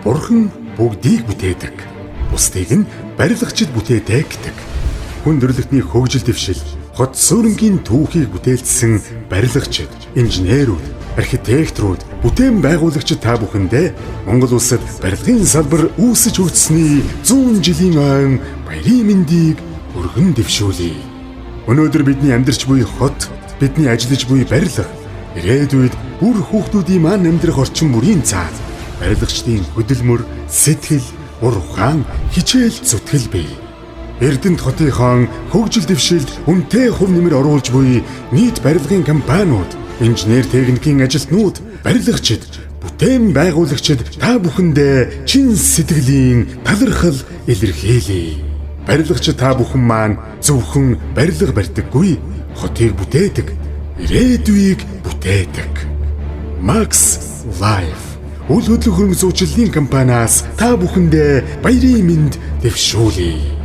Бурхан бүгдийг бүтээдэг. Бусдыг нь барилгачид бүтээдэг гэдэг. Хүн төрөлхтний хөгжил дэвшил, хот суурингийн түүхийг бүтээлцсэн барилгачид, инженерүүд, архитекторууд, бүтээн байгуулагчид та бүхэндээ Монгол улсад барилгын салбар үүсэж хөгжсөний 100 жилийн ойн баярын мэндийг өргөн дэвшүүлье. Өнөөдөр бидний амьдарч буй хот, бидний ажиллаж буй барилга, ирээдүйд үр хүүхдүүдийн маань амьдрах орчин бүрийн цаана барилгачдын хөдөлмөр, сэтгэл, ур ухаан, хичээл зүтгэл бий. Эрдэнэт хотынхон хөгжил дэвшилд үнэтэй хувь нэмэр оруулж буй нийт барилгын компаниуд, инженер техникийн ажилтнууд, барилгачид, бүтээн байгуулагчид та бүхэндээ чин сэтгэлийн талархал илэрхийлье. Барилгачид та бүхэн маань зөвхөн барилга барьдаггүй, хотыг бүтээдэг, ирээдүйг бүтээдэг. Max Life үл хөдлөх хөрөнгө зуучлалын компаниас та бүхэндээ баярын мэнд дэвшүүлье.